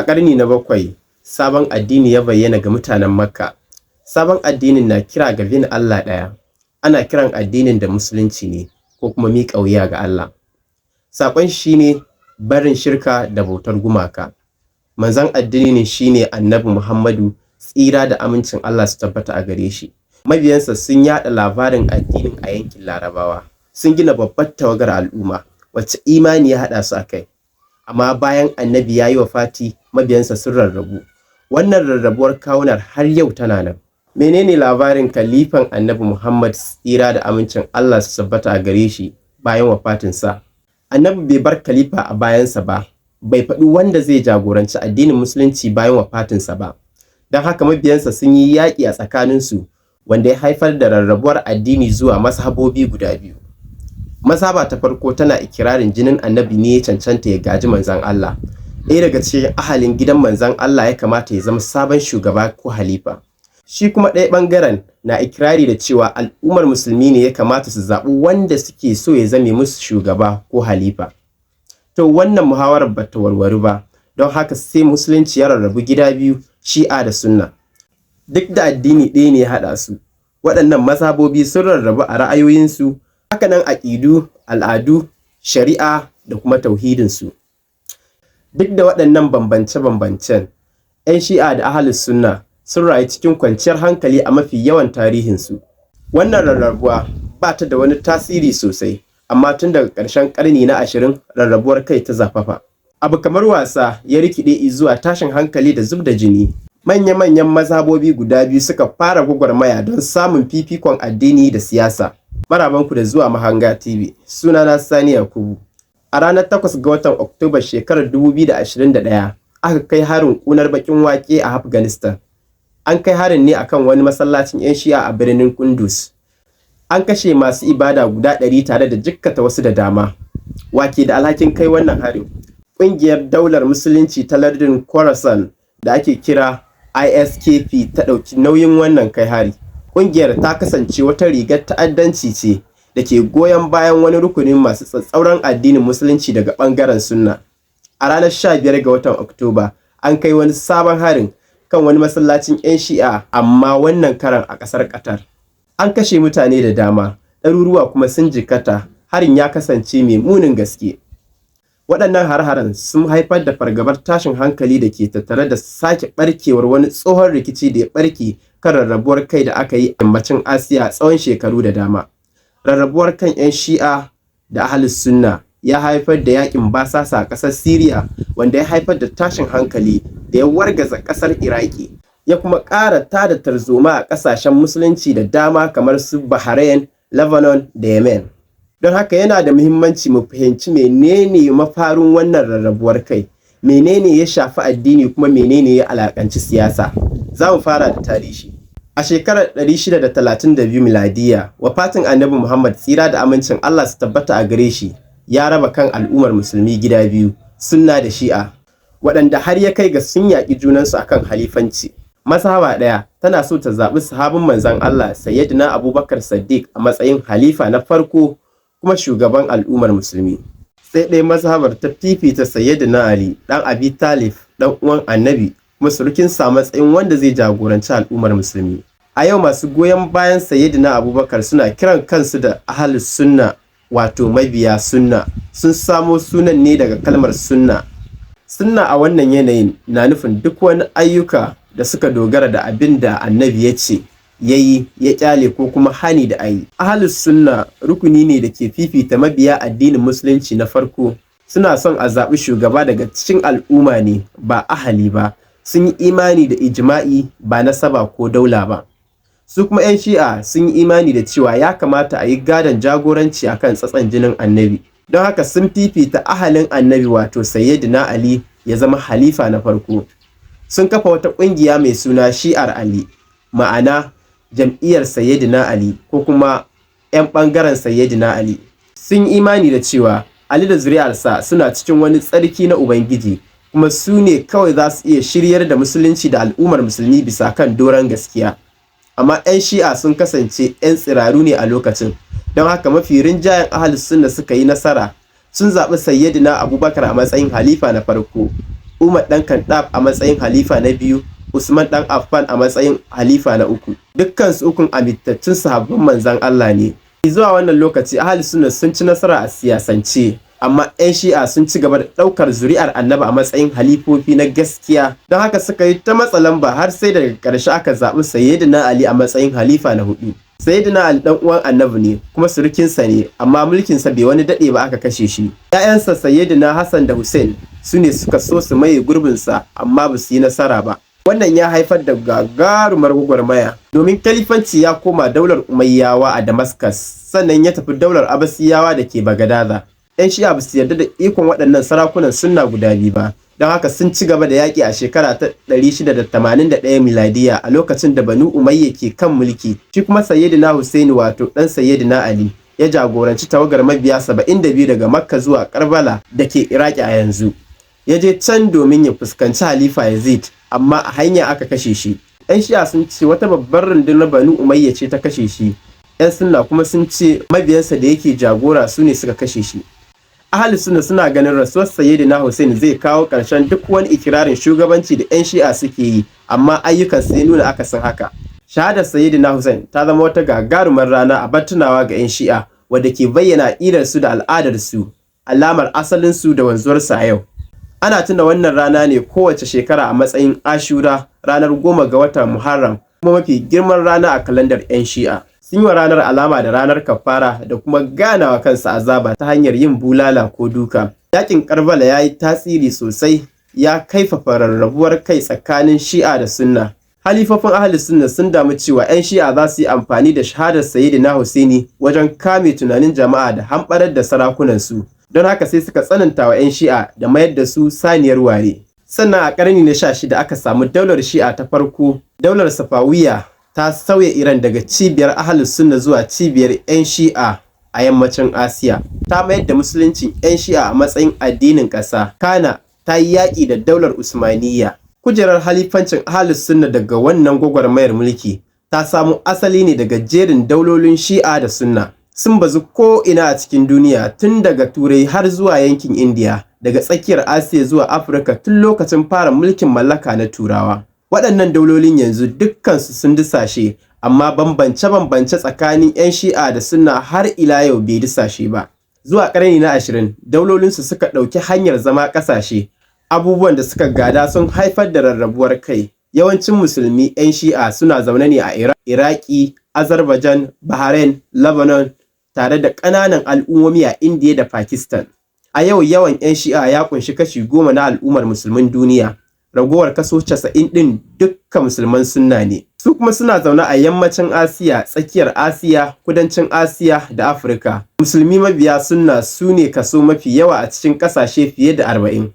A ƙarni na 7, sabon addini ya bayyana ga mutanen Makka. Sabon addinin na kira ga bin Allah ɗaya. Ana kiran addinin da Musulunci ne ko kuma miƙa wuya ga Allah. Saƙon shi ne barin shirka da bautar gumaka. Manzon addinin shi ne Annabi Muhammadu, tsira da amincin Allah su tabbata a gare shi. Mabiyansa sun yaɗa labarin addinin a yankin Larabawa. Sun gina babbar tawagar al'umma wacce imani ya haɗa su a kai. Amma bayan Annabi ya yi wafati, mabiyansa sun rarrabu. Wannan rarrabuwar kawunar har yau tana nan. Menene labarin kalifan Annabi Muhammad, tsira da amincin Allah su tabbata a gare shi, bayan wafatinsa? Annabi bai bar kalifa a bayansa ba, bai faɗi wanda zai jagoranci addinin Musulunci bayan wafatinsa ba. Don haka mabiyansa sun yi yaƙi a tsakaninsu, wanda ya haifar da rarrabuwar addini zuwa mazhabobi guda biyu. Mazhaba ta farko tana ikirarin jinin Annabi ne ya cancanta ya gaji Manzon Allah. Ɗaya daga cikin ahalin gidan Manzon Allah ya kamata ya zama sabon shugaba ko halifa. Shi kuma ɗaya ɓangaren na ikirari da cewa al'ummar Musulmi ne ya kamata su zaɓi wanda suke so ya zame musu shugaba ko halifa. To, wannan muhawarar bata warware ba, don haka sai Musulunci ya rarrabu gida biyu, Shi'a da Sunna. Duk da addini ɗaya ne ya haɗa su, waɗannan mazhabobi sun rarrabu a ra'ayoyinsu, hakanan aƙidu, al'adu, shari'a da kuma tauhidinsu. Duk da waɗannan bambance-bambancen, 'yan Shi'a da Ahlus Sunna sun rayu cikin kwanciyar hankali a mafi yawan tarihinsu. Wannan rarrabuwa ba ta da wani tasiri sosai, amma tun daga ƙarshen ƙarni na 20 rarrabuwar kai ta zafafa. Abu kamar wasa ya rikide zuwa tashin hankali da zub da jini. Manya-manyan mazhabobi guda biyu suka fara gwagwarmaya don samun fifikon addini da siyasa. Marabanku da zuwa Mahanga TV, sunana Sani Yakubu. A ranar 8 ga watan Oktoba shekarar 2021 aka kai harin ƙunar baƙin wake a Afghanistan. An kai harin ne akan wani masallacin 'yan Shi'a a birnin Kunduz. An kashe masu ibada guda 100 tare da jikkata wasu da dama. Wake da alhakin kai wannan harin? Ƙungiyar Daular Musulunci ta lardin Khorasan da ake kira ISKP ta ɗauki nauyin wannan kai hari. Ƙungiyar ta kasance wata rigar ta'addanci ce da ke goyon bayan wani rukunin masu tsatsauran addinin Musulunci daga ɓangaren Sunna. A ranar 15 ga watan Oktoba, an kai wani sabon harin kan wani masallacin 'yan Shi'a, amma wannan karan a ƙasar Qatar. An kashe mutane da dama, ɗaruruwa kuma sun jikkata. Harin ya kasance mai munin gaske. Waɗannan har-haren sun haifar da fargabar tashin hankali da ke tattare da sake ɓarkewar wani tsohon rikici da ya ɓarke kan rarrabuwar kai da aka yi a Yammacin Asiya tsawon shekaru da dama. Rarrabuwar kan 'yan Shi'a da Ahlus Sunna ya haifar da yaƙin basasa a ƙasar Siriya, wanda ya haifar da tashin hankali da ya wargaza ƙasar Iraki, ya kuma ƙara tada tarzoma a ƙasashen Musulunci da dama kamar su Bahrain, Lebanon da Yemen. Don haka yana da muhimmanci mu fahimci menene mafarin wannan rarrabuwar kai, menene ya shafi addini, kuma menene ya alakanci siyasa. Za mu fara da tarihi. A shekarar 632 miladiya, wafatin Annabi Muhammad, tsira da amincin Allah su tabbata a gare shi, ya raba kan al'ummar Musulmi gida biyu, Sunna da Shi'a, waɗanda har ya kai ga sun yaƙi junansu akan halifanci. Mazhaba ɗaya tana so ta zaɓi sahabin Manzon Allah Sayyidina Abubakar Saddiq a matsayin halifa na farko kuma shugaban al'ummar Musulmi. Sai ɗaya mazhabar ta fifita Sayyidina Ali ɗan Abi Talib, ɗan uwan Annabi kuma surukinsa, matsayin wanda zai jagoranci al'ummar Musulmi. A yau masu goyon bayan Sayyidina Abubakar suna kiran kansu da Ahlus Sunna, wato mabiya Sunna. Sun samo sunan ne daga kalmar sunna. Sunna a wannan yanayin na nufin duk wani ayyuka da suka dogara da abin da Annabi ya ce, ya yi, ya kyale ko kuma hani da ayi. Ahlus Sunna rukuni ne da ke fifita mabiya addinin Musulunci na farko. Suna son a zaɓi shugaba daga cikin al'umma ne, ba ahali ba. Sun yi imani da ijma'i, ba nasaba ko daula ba. Su kuma 'yan Shi'a sun yi imani da cewa ya kamata a yi gadon jagoranci akan tsatson jinin Annabi. Don haka sun fifita ahalin Annabi, wato Sayyidina Ali, ya zama halifa na farko. Sun kafa wata ƙungiya mai suna Shi'ar Ali, ma'ana jam'iyyar Sayyidina Ali ko kuma 'yan ɓangaren Sayyidina Ali. Sun yi imani da cewa Ali da zuri'arsa suna cikin wani tsarki na Ubangiji, kuma su ne kawai za su iya shiryar da Musulunci da al'ummar Musulmi bisa kan doron gaskiya. Amma 'yan Shi'a sun kasance 'yan tsiraru ne a lokacin, don haka mafi rinjayen Ahlus Sunna suka yi nasara, sun zaɓi Sayyidina Abubakar a matsayin halifa na farko. Umar ɗan Khattab a matsayin halifa na biyu, Usman ɗan Affan a matsayin halifa na uku. Dukkansu ukun amintattun sahabban manzon Allah ne. Zuwa wannan lokaci Ahlus Sunna sun ci nasara a siyasance, amma 'yan Shi'a sun ci gaba da ɗaukar zuri'ar Annabi a matsayin halifofi na gaskiya. Don haka suka yi ta matsa lamba har sai daga ƙarshe aka zaɓi Sayyidina Ali a matsayin halifa na hudu. Sayyidina Ali ɗan uwan Annabi ne kuma surukinsa ne, amma mulkinsa bai wani daɗe ba aka kashe shi. 'Ya'yansa Sayyidina Hassan da Hussein su ne suka so su maye gurbinsa, amma ba su yi nasara ba. Wannan ya haifar da gagarumar gwagwarmaya, domin kalifanci ya koma daular Umayyawa a Damascus, sannan ya tafi daular Abbasiyawa da ke Bagadaza. 'Yan Shi'a ba su yarda da ikon waɗannan sarakunan sunna guda biyu ba, don haka sun ci gaba da yaƙi a shekara ta 681 miladiya a lokacin da Banu Umayya ke kan mulki. Shi kuma Sayyidina Husaini, wato ɗan Sayyidina Ali, ya jagoranci tawagar mabiya 72 daga Makka zuwa Karbala da ke Iraki a yanzu. Ya je can domin ya fuskanci Halifa Yazid, amma a hanya aka kashe shi. 'Yan Shi'a sun ce wata babbar rundunar Banu Umayya ce ta kashe shi. 'Yan Sunna kuma sun ce mabiyansa da yake jagora su ne suka kashe shi. Ahlus Sunna suna ganin rasuwar Sayyidina Hussein zai kawo ƙarshen duk wani ikirarin shugabanci da 'yan Shi'a suke yi, amma ayyukan sai nuna akasin haka. Shahadar Sayyidina Hussein ta zama wata gagarumar rana a tunawa ga 'yan Shi'a, wadda ke bayyana aƙidarsu da al'adarsu, alamar asalinsu da wanzuwarsu a yau. Ana tuna wannan rana ne kowace shekara a matsayin Ashura, ranar 10 ga watan Muharram, kuma mafi girman rana a kalandar 'yan Shi'a. Sun yi wa ranar alama da ranar kafara da kuma ganawa kansa azaba ta hanyar yin bulala ko duka. Yakin Karbala ya yi tasiri sosai, ya kaifafa rarrabuwar kai tsakanin Shi'a da Sunna. Halifofin Ahlus Sunna sun damu cewa 'yan Shi'a za su yi amfani da shahadar Sayyidina Husaini wajen kame tunanin jama'a da hamɓarar da sarakunansu. Don haka sai suka tsananta wa 'yan Shi'a da mayar da su saniyar ware. Sannan a ƙarni na 16 aka samu daular Shi'a ta farko, daular Safawiya ta sauya Iran daga cibiyar Ahlus Sunna zuwa cibiyar 'yan Shi'a a yammacin Asiya. Ta mayar da musuluncin 'yan Shi'a a matsayin addinin ƙasa. Kana ta yi yaƙi da daular Usmaniyya. Kujerar halifancin Ahlus Sunna daga wannan gwagwarmayar mulki ta samo asali ne daga jerin daulolin Shi'a da Sunna. Sun bazu ko'ina a cikin duniya, tun daga Turai har zuwa yankin Indiya, daga tsakiyar Asiya zuwa Afirka tun lokacin fara mulkin mallaka na Turawa. Waɗannan daulolin yanzu dukkansu sun dusashe, amma bambance-bambance tsakanin 'yan Shi'a da Sunna har ila yau bai dusashe ba. Zuwa ƙarni na 20, daulolinsu suka ɗauki hanyar zama ƙasashe. Abubuwan da suka gada sun haifar da rarrabuwar kai. Yawancin musulmi 'yan Shi'a suna zaune ne a Iran, Iraki, Azerbaijan, Bahrain, Lebanon, tare da ƙananan al'ummomi a Indiya da Pakistan. A yau yawan 'yan Shi'a ya ƙunshi kashi 10 na al'ummar musulmin duniya. Ragowar kaso 90 ɗin dukka musulman Sunna ne. Su kuma suna zaune a yammacin Asiya, tsakiyar Asiya, kudancin Asiya da Afirka. Musulmi mabiya Sunna su ne kaso mafi yawa a cikin ƙasashe fiye da 40.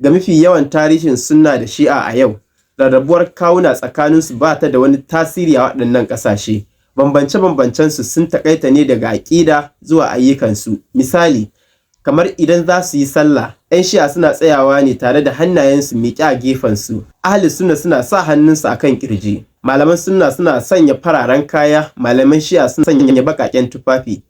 Ga mafi yawan tarihin Sunna da Shi'a a yau, rarrabuwar kawuna tsakaninsu ba ta da wani tasiri a waɗannan ƙasashe. Bambance-bambancensu sun taƙaita ne daga aƙida zuwa ayyukansu. Misali, kamar idan za su yi sallah, 'yan Shi'a suna tsayawa ne tare da hannayensu miƙe a gefensu. Ahlus Sunna suna sa hannunsu a kan ƙirji. Malaman Sunna suna sanya fararen kaya, malaman Shi'a suna sanya baƙaƙen tufafi.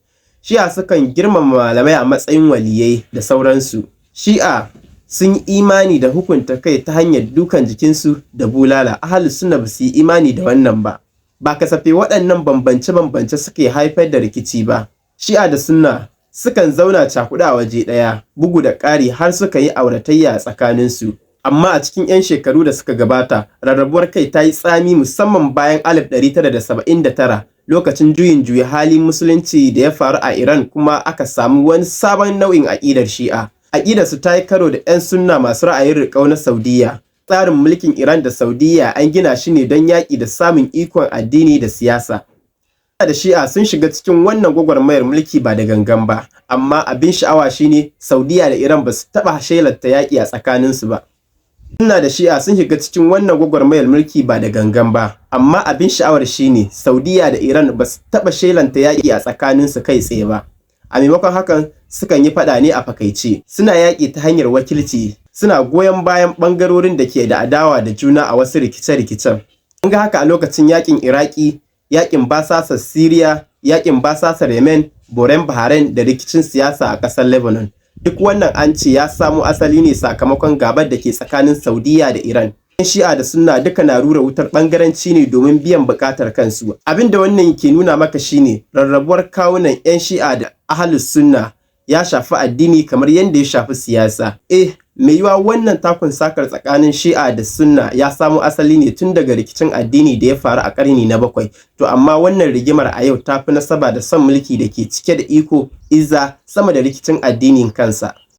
Shi'a sukan girmama malamai a matsayin waliyai da sauransu. Shi'a sun yi imani da hukunta kai ta hanyar dukan jikinsu da bulala. Ahlus Sunna ba su yi imani da wannan ba. Ba kasafai waɗannan bambance-bambance suke haifar da rikici ba. Shi'a da Sunna sukan zauna cakuɗe a waje ɗaya, bugu da ƙari har suka yi auratayya a tsakaninsu. Amma a cikin 'yan shekaru da suka gabata, rarrabuwar kai ta yi tsami, musamman bayan 1979, lokacin juyin juya halin musulunci da ya faru a Iran, kuma aka samu wani sabon nau'in aƙidar Shi'a. Aƙidarsu ta yi karo da 'yan Sunna masu ra'ayin riƙau na Saudiyya. Tsarin mulkin Iran da Saudiyya an gina shi ne don yaƙi da samun ikon addini da siyasa. Da Shi'a sun shiga cikin wannan gwagwarmayar mulki ba da gangan ba, amma abin sha'awa shine Saudiyya da Iran ba su taɓa shelanta yaƙi a tsakaninsu ba. Sunna da Shi'a sun shiga cikin wannan gwagwarmayar mulki ba da gangan ba, amma abin sha'awar shine Saudiyya da Iran ba su taɓa shelanta yaƙi a tsakaninsu kai tsaye ba. A maimakon hakan, sukan yi faɗa ne a fakaice, suna yaƙi ta hanyar wakilci, suna goyon bayan ɓangarorin da ke da adawa da juna a wasu rikice-rikicen. Mun ga haka a lokacin yaƙin Iraki, yaƙin basasar Siriya, yaƙin basasar Yemen, boren Bahrain da rikicin siyasa a ƙasar Lebanon. Duk wannan an ce ya samo asali ne sakamakon gabar da ke tsakanin Saudiyya da Iran. 'Yan Shi'a da Sunna duka na rura wutar ɓangaranci ne domin biyan buƙatar kansu. Abin da wannan ke nuna maka shine rarrabuwar kawunan 'yan Shi'a da Ahlus Sunna ya shafi addini kamar yadda ya shafi siyasa. Eh, mai yiwuwa wannan takun sakar tsakanin Shi'a da Sunna ya samo asali ne tun daga rikicin addini da ya faru a ƙarni na 7. To amma wannan rigimar a yau ta fi nasaba da son mulki da ke cike da iko, izza sama da rikicin addinin kansa.